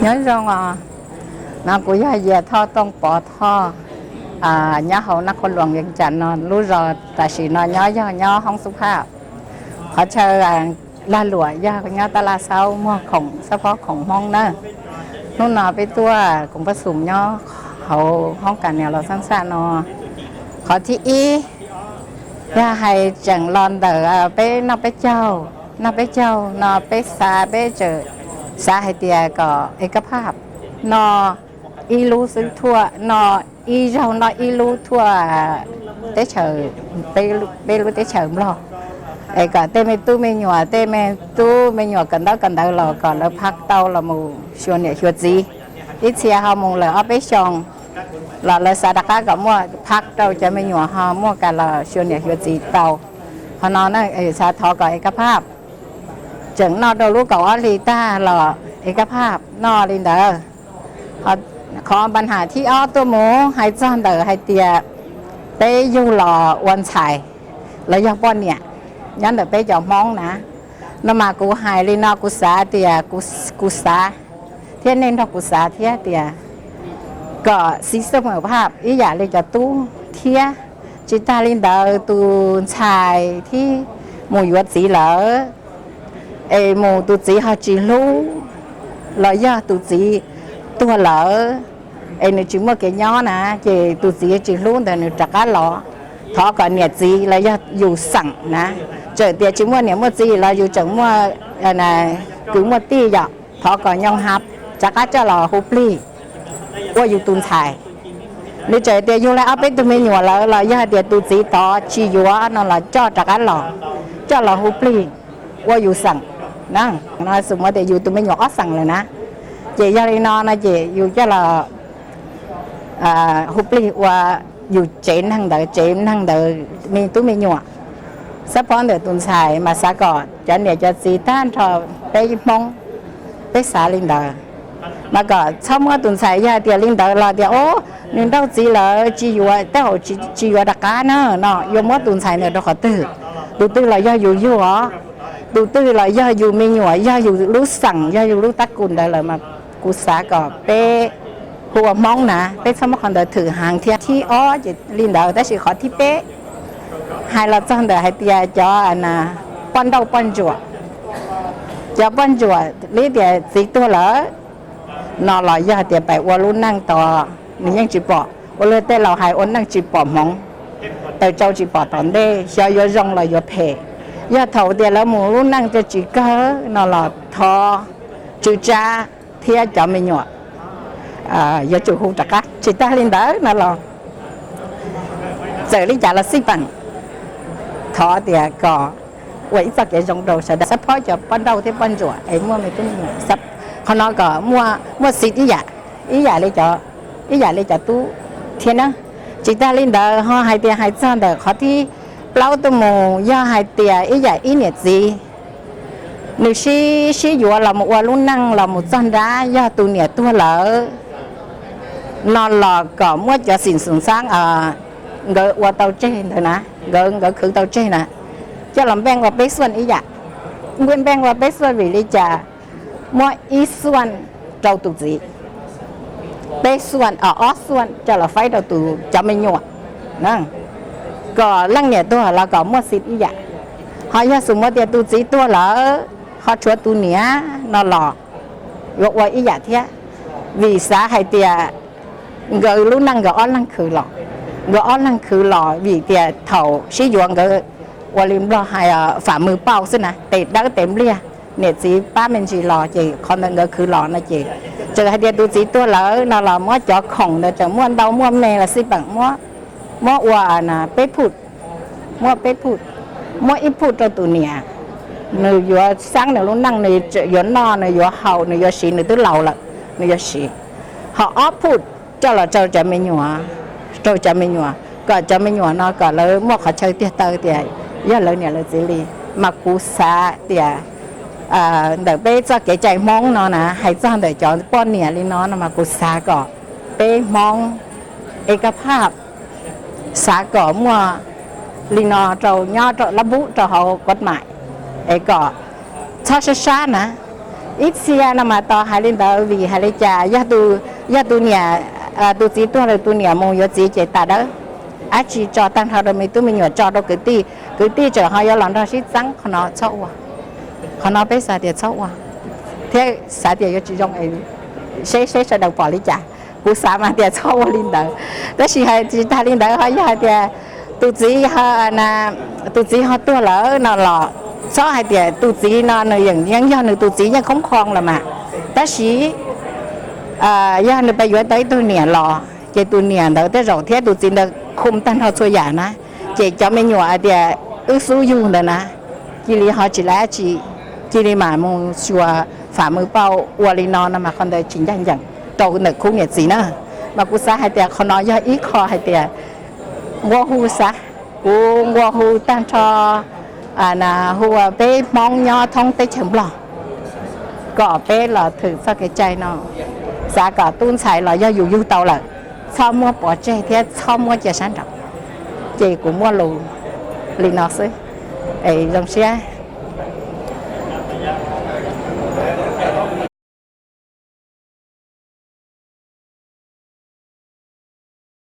Nyob zoo os, no kuv yog Yias Thoj Tooj Pov Thoj, nyob hauv Naj Qhuav Luas Vees Cas no. Lub zos tam sim no nyob yog nyob Hoob Xub Phaj. Qhov chaw lag luam yog nyob Tab Laj Xaub muag khoom, xab phob khoom Hmoob na. Hnub no peb tuaj koom pab xum nyob hauv hoob kas nias los xab xaj no. Qhov thib ib, yog hais tseem los ntawm peb noj peb caug, noj peb caug no peb xav, peb tseem xav hais tias kom es kaj phaj noj ib lub xwb, thuaj noj ib zaug, noj ib lub thuaj teb chaws, peb lub teb chaws Nplog, es kom tej me tub me nyuam, tej me tub me nyuam kawm ntaub kawm ntawv los kom lawv phaj tau los mus xyuas niam xyuas txiv. Ib txhia ho mus lawm ob peb xyoos los lawv xav rov qab kom muaj phaj rau cov me nyuam ho muaj kam los xyuas niam xyuas txiv tau. Qhov no na, xav thov kom es kaj phaj tseem noj rau lub kaum ob hlis tag los es kaj phaj noj li ntawd. Qhov npa nham thib ob tuaj mus hais txog ntawm hais tias peb yug los ua ntxhais los yog poj niam nyob ntawm peb cov Hmoob na. No mas kuv hais li no kuv xav tias, kuv xav thiab nej nrog kuv xav thiab tias kom xib xab mawm phaj ib yam li cov tub thiab. Tsis tag li ntawd, tus ntxhais thiab mus yuav txiv lawm, es mus tus txiv ho tsis hlub, los yog tus txiv tuag lawm, es nws tsis muaj kev nyob na, ces tus txiv tsis hlub ntawd nws rov qab los, thov kom niam txiv los yog yus xeem na, txawm tias tsis muaj niam muaj txiv los yus tseem muaj kwv muaj tij yom, thov kom nyoo ha, rov qab coj los hu plig ua yus tus ntxhais. Nws txawm tias yug lawm ob peb tug me nyuam lawm los yog hais tias tus txiv tod tsis yuav no los coj rov qab los, coj los hu plig ua yus xeem na. No xum tias yus tus me nyuam ob xeem lawm na, ces yog li no no ces yus coj los hu plig ua yus tsev neeg ntawd, tsev neeg ntawd me tub me nyuam. Xab phob ntawm tus ntxhais mas xav kom cov niam cov txiv tag nrho peb Hmoob peb xav li ntawd, mas kom txhob muab tus ntxhais, yog tias li ntawd los tias o, nws nrauj txiv lawm tsis yuav, tej zaum tsis yuav rov qab na no, yuav muab tus ntxhais ntawd rau qhov twg? Tus twg los yog yus yug os, tus twg los yog yus me nyuam, yog yus lub xeem, yog yus lub tab kus ntawd lawm mas kuv xav kom peb hu ua Hmoob na, peb txhob muab qhov ntawd thwm heev thiab. Thib ob ces li ntawd, tab sis qhov thib peb hais los txog ntawm hais tias cov poj nrauj poj ntsuam, cov poj ntsuam li tias txiv tuag lawm no los yog tias pais ua lub neej tod nws yeej tsis pom, ua luag tej laus hais ua neej tsis pom hmoov, taws tsau tsis pom tom ntej, xyov yuav zoo los yuav phem. Yog thaum tias lawv mus lub neej tias tsis kawg no los thov tswv tsab thiab cov me nyuam yuav tsum hu rov qab. Tsis tag li ntawd no los txawm li cas los xij peem, thov tias kom ua ib txoj kev zoo rau sawv daws, xab phob cov poj nrauj thiab poj ntsuam es muaj me tub me nyuam, qhov no kom muaj xij ib yam, ib yam li cov, ib yam li cov tub thiab na. Tsis tag li ntawd ho hais tias hais txog ntawm qhov thib plaub tuaj mus, yog hais tias ib yam ib niam txiv nws sib sib yuav los mus ua lub neej los mus txog nrab yog tus niam tuag lawm no los kom muab cov xim xum xaab nkawd ua tau tseg ntawd na, nkawd, nkawd khwv tau tseg na, coj los npeej ua peb xuaj ib yam. Npeej ua peb xuaj vim li cas? Muab ib xuaj rau tus txiv, peb xuaj, ob xuaj coj los faib rau tus, cov me nyuam, kom leej niam tuag los kom muaj xij ib yam. Ho yog xum tias tus txiv tuag lawm ho tshuav tus niam no los yuav ua ib yam thiab, vim xav hais tias nkawd lub neej nkawd ob leeg khwv los, nkawd ob leeg khwv los vim tias thaum sib yuav nkawd ua li Nplog hais fam mws pauj xwb na, tes dawb tes npliag, niam txiv pab me ntsis los ces qhov ntawd nkawd khwv los no ces, txawm hais tias tus txiv tuag lawm no los muab cov khoom ntawd tseem muaj ntau muaj me los xij peem muab, muab ua peb phuj, muab peb phuj, muab ib phuj rau tus niam, nws yuav xaab nws lub neej, nws yuav noj nws yuav haus nws yuav siv, nws twb laus lawm nws yuav siv. Ho ob phuj coj los rau cov me nyuam, rau cov me nyuam kom cov me nyuam no kom lawv muaj qhov chaw tiag taw tias yog lawv niam lawv txiv li. Mas kuv xav tias ntawm peb txoj kev cai Hmoob no na, hais txog ntawm cov poj niam li no no mas kuv xav kom peb Hmoob es kaj phaj xav kom muaj li no rau nyob rau lab npub rau hauv koj mam, es kom txhob sab sab na, Ib txhia no mas tos hais li ntawd vim hais li cas, yog tus niam, tus txiv tuag lawm tus niam mus yuav txiv ces tas dawb, dab tsi tso tag nrho rau me tub me nyuam, tso rau kwv tij, kwv tij tseem ho yuav los nrog sib txeeb, qhov no txhob ua. Qhov no peb xav tias txhob ua, thiab xav tias yuav tsis zoo, seb sawv daws pom li cas. Kuv xav mas tias txhob ua li ntawd, tab sis hais tsis tas li ntawd ho yog hais tias tus txiv, tus txiv ho tuag lawm no los txhob hais tias tus txiv no nws yeej yog nws tus txiv yeej khoob khoo lawm mas, tab sis yog nws pab yuav tau ib tug niam los ces tus niam ntawd tej zaum thiab tus txiv ntawd khum tag nrho txhua yam na, ces cov me nyuam hais tias wb xub yug ntawd na, cia li ho tsis lab tsi, cia li mam mus xyuas fam mus pauj ua li no no mas qhov ntawd tsis ncaj ncees rau ntawm khub niam txiv na. Mas kuv xav hais tias qhov no yog ib qho hais tias nqua hu xav, kuv nqua hu tag nrho, hu ua peb Hmoob nyob thoob teb chaws Nplog kom peb los thwm txoj kev cai no, xav kom tub ntxhais los yog yus yug tau lawm, txhob muab pov tseg thiab txhob muab cia sab nraud. Ces kuv muaj lus li no xwb, es zoo siab